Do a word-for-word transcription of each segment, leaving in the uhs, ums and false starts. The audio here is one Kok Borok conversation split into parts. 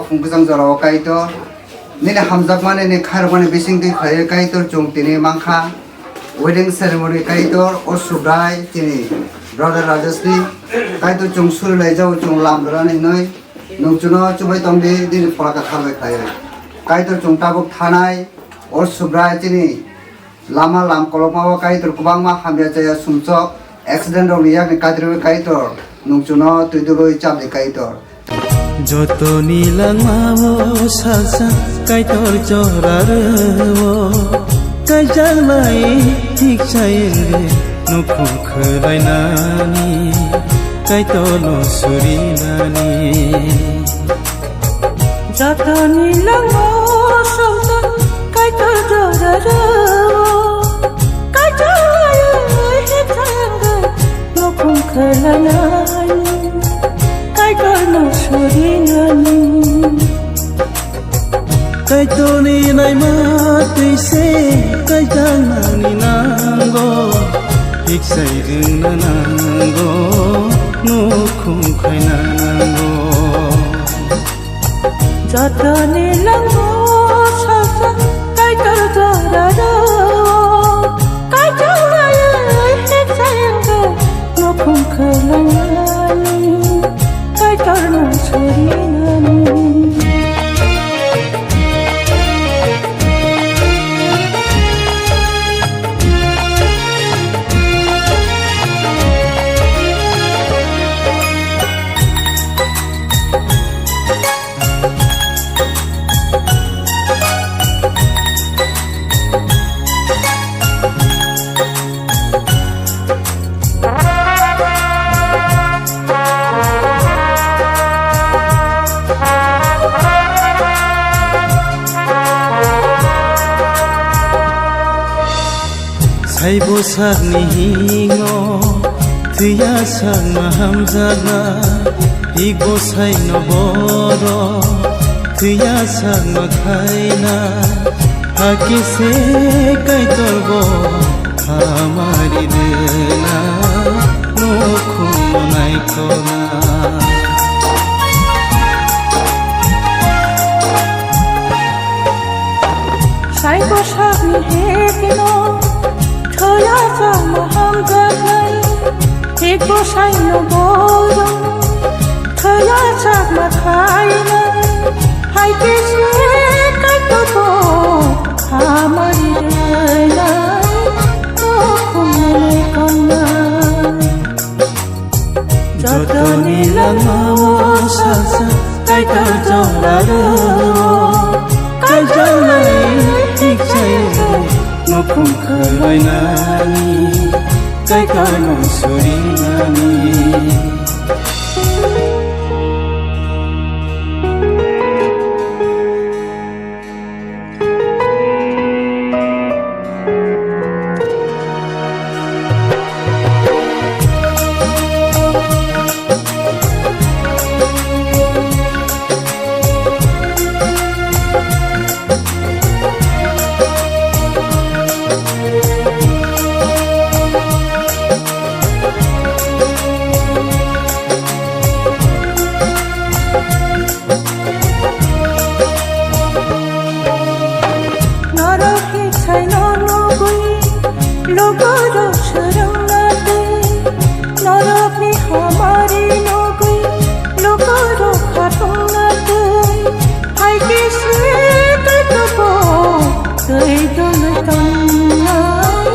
Khungkujang jorao Kaitor, nini hamjakmani ni khairokmani bisingtwi khlaiwi Kaitor chwng tini mankha wedding ceremony Kaitor o Subrai chini brother Rajesh ni Kaitor chwng suri laijao chwng lam rwna hinwi nwng chwngno chubai tongdi nini phola kwthar bai khlaiwi Kaitor chwng tabuk thanai o Subrai chini Lama lam kolokma o Kaitor kwbangma hamya chaya sumsok accident rokni yakni kadriwi Kaitor nwng chwngno twi dului chabdi Kaitor. Jotoni langmao salsa Kaitor jora rwo, kaijaknai thik sai wngwi nukhung khwlainani, Kaitorno surinani. Jotoni langmao salsa Kaitor jora rwo, Kaitor laio hithangwi nukhung khwlainani, Kaitorno surinani. Kaitorni naima twi se kaijaknani nango, thik sai wngna nango, nukhung khaina nango. Jotoni langmao salsa Kaitor jora rwo, Kaitor laio hithangwi nukhung khwlainani, Kaitorno surinani. Saibo sakni hingo thwiya sakma hamjakna, ikbo saino boro thwiya sakma khaina, hakhe se Kaitorbo hamari rwna, nukhung naikholna. Saibo sakni hekno thwiya sakma hamjaknai, ikbo saino boro thwiya sakma khaina, hakhe se Kaitorbo hamari rwna, nukhung naikholna. Jotoni langmao salsa Kaitor jora rwo, kaijaknai thik sai wngwi nukhung khwlainani, Kaitorno surinani. Norok hiksaino nugwi lugurok swrwngna twi, norokni hamari nugwi lugurok khatungna twi, hai khe se Kaitorbo twi dului tongnai,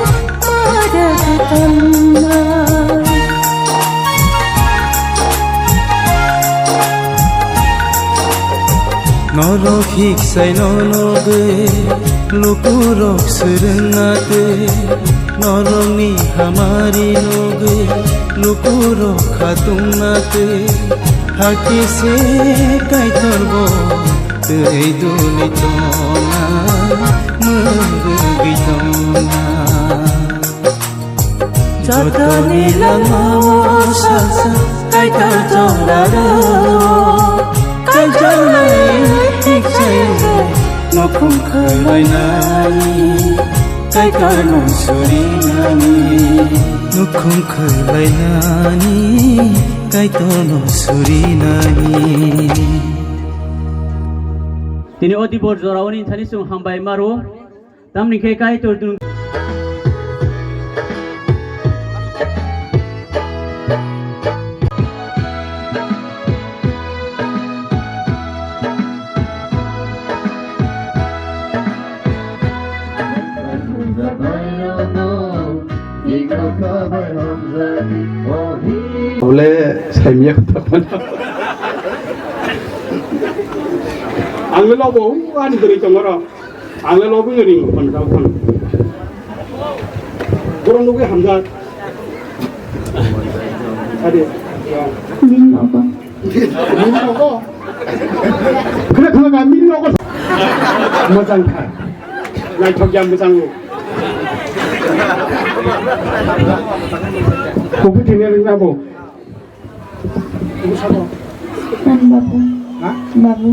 mwrwgwi tongnai. Norok hiksaino nugwi lukurok swrwngna twi, norokni hamari nugwi lukurok khatungna twi, hakhe se Kaitorbo twi dului tongnai, mwrwgwi tongnai. Jotoni langmao salsa Kaitor jora rwo, kaijaknai hiksaino nukhung khwlainani, Kaitorno surinani, nukhung khwlainani, Kaitorno surinani. Tini o dibor jora oni thani chwng hambai maro. Tamni khe Kaitor tun. Bole saimya kota mana? Ang le lobo ani dori tongoro. Ang le lobo ni ring kon ta kon. Borok nugwi hamjak. Ade. Bini nogo. Bini nogo. Khna khna ga bini nogo. Mojang kha. Naithok ya mojang. Kubu tini ring nabo. Ani babu. Ha? Babu.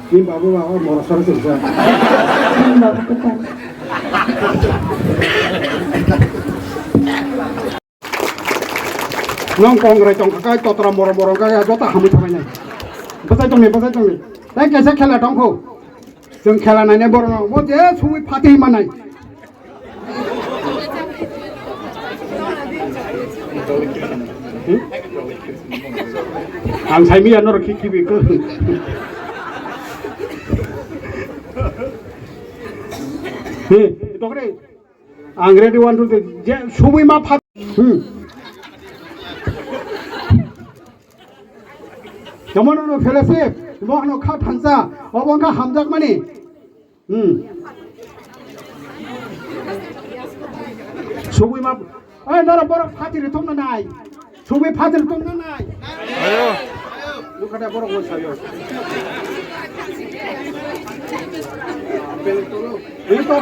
Ni babu ba o moro soro sujak. Ani babu kwtal. Nong kongrai tong kha, totra moro moro kha, joto hamwi thangnai. Bwsai tongni, bwsai tongni. Tei kaisa khela tongkho. Chwng khela nainai borok no. Bo je sui phati manai. Ang saimanya norok khibi ko. He, tokre. Ang ready one, two, three. Je, subui ma phat. Hmm. Tamo no fellowship, mo no kha thansa, obo kha hamjak mani. Hmm. Subui ma, oi, nara borok phatiri tongna nai. Subui phatiri tongna nai. Ayo. Nukha da borok mo sayo. Ini to.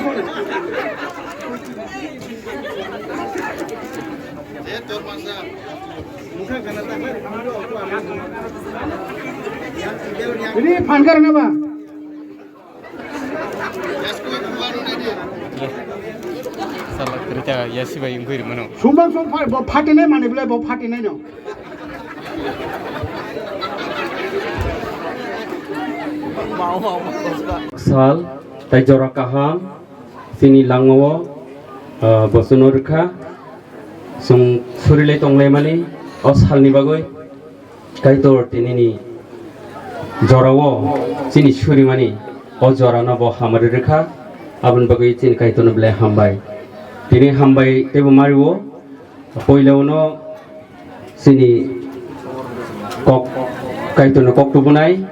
Ini pangkar na ba? Sala kerja ya si bai ingkui mano. Sumbang song pha-, bo phatinai mani belai bo phatinai no. Sal, tai jora kaham, sini langmao, ah, bosono rwkha, chwng surilai tonglaimani, o salni bagwi. Kaitor tinini jorao chini surimani o jorano bo hamari rwkha, aboni bagwi chini Kaitorno belai hambai. Tini hambai teibo mario, poilano chini kok, Kaitorno kok tubunai,